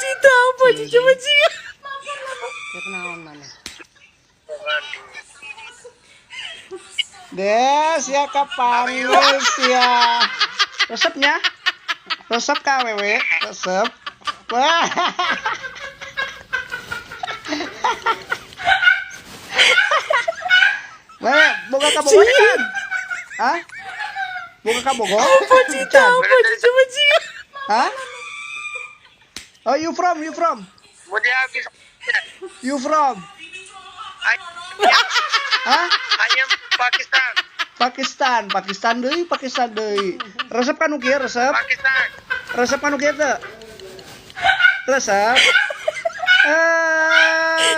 Cerita apa sih coba sih? Keur naon maneh? Des ya kapanggil sia. Resepnya? Resep ka awewe? Resep. Wah. Wewe, boga kabogoh kan? Hah? Boga kabogoh? Apa cerita apa sih coba sih? Hah? Oh, you from? You from? मुझे आप You from? I, Hah? I am Pakistan. Pakistan, Pakistan deui, Pakistan deui. Resep kan nu kieu resep? Pakistan. Resep kan nu kieu teu? Resep. Eh,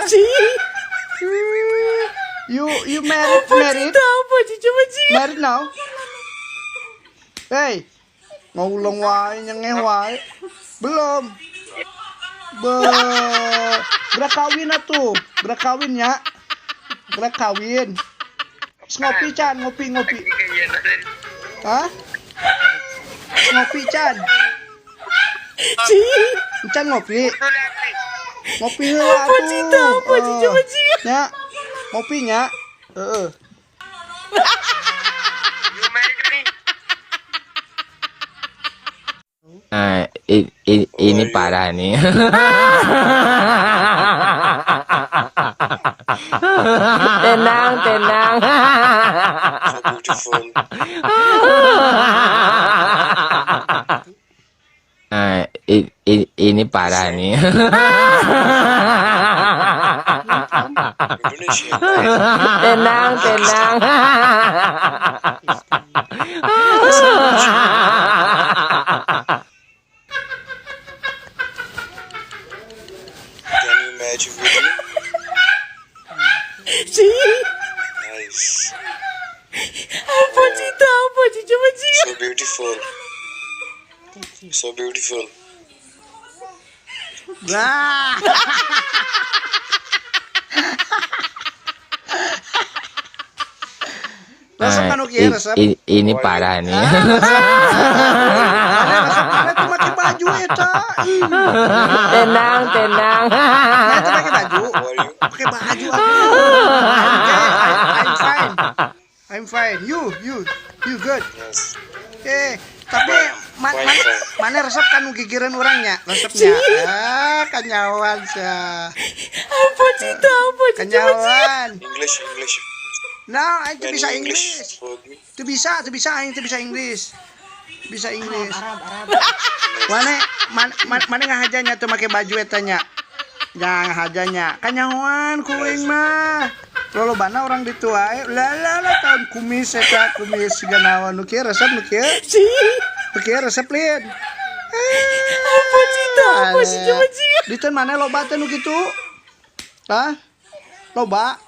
you you married Apa married cerita apa sih coba sih? Married now? Hey, ngulung wae nyengeh wae. Belum. Be gerak kawin atuh, gerak kawin ya. Gerak kawin. Terus ngopi can, ngopi ngopi. Hah? Ngopi can. Can ngopi. Ngopi heula Apa atuh. cerita apa sih coba sih? Nya. Ngopi nya. Heeh. You married me? Nah, ini parah nih. Tenang, tenang. So beautiful. Nah, ini parah nih. Indonesia. Tenang, tenang. Can you match with me? Nice. Apa cerita apa sih coba sih? So beautiful. So beautiful. Wah. Resep Nah, kan nu kieu resep. ini parah nih. Mana resep mana tuh make baju eta. Ih. Tenang, tenang. Mana tuh pakai baju? How are you? Pakai baju atuh. I'm okay. I'm fine. I'm fine. You you you good. Yes. Eh, tapi Fine, mana fine. mana resep kan nu gigireun urang nya, resepnya. Ah, kanyawan sia. Apa cerita apa sih coba sih? Kanyawan. English, English. Nah, aing teu Can bisa you English English. for me? Teu bisa aing teu bisa English. Bisa English. Arab, Arab. Mana mana mana ngahajanya tuh make baju eta nya. Ya ngahajanya. Kanyahoan ku aing mah. Lolobana orang ditu wae. Lah lah lah tahun kumis eta kumis siga naon nu kieu resep nu kieu. Nu kieu resep lin. Apa cerita apa sih coba sih? Diteun mana loba teh nu kitu? Hah? Loba?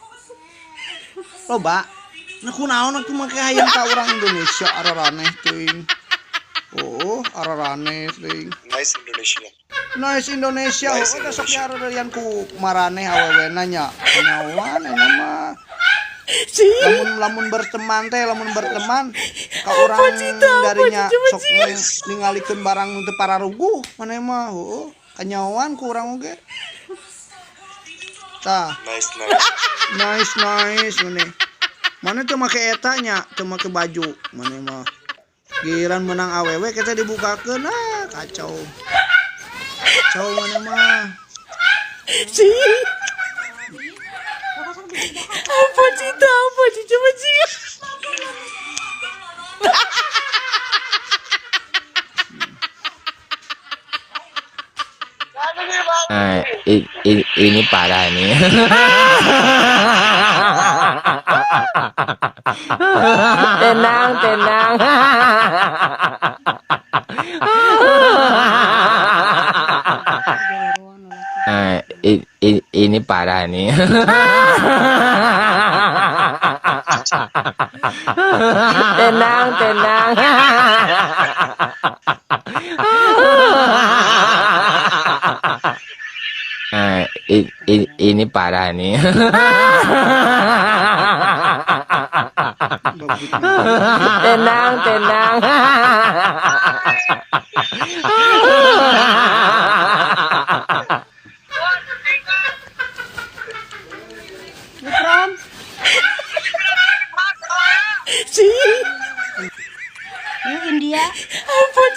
Loba? Nah kunaon atuh make hayang ka urang Indonesia araraneh teuing. Oh, araraneh teuing. Nice Indonesia. Nice Indonesia, Nice oh, da sok Indonesia. diareureyan ku maraneh awewena nya. Kanyahoan eta mah. Lamun lamun berteman teh, lamun berteman ka urang cerita, apa darinya sih, coba sok sih? ningalikeun barang nu teu pararuguh maneh mah, heueuh. Kanyahoan ku urang oge. Tah, Nice, nice. Nice nice maneh. Maneh teu make eta nya, teu make baju maneh mah. Giliran menang awewe kita dibukakeun, ah kacau. Kacau maneh mah. Apa cerita apa sih coba sih? Nah, ini parah nih. Tenang, tenang. Geroan ulah. Nah, ini parah nih. Tenang, tenang. Nah, ini parah nih. Tenang, tenang.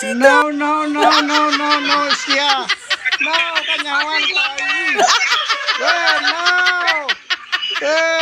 No, no, no, no, no, no, sia. No, kanyawan ka aing. Eh, no. Eh.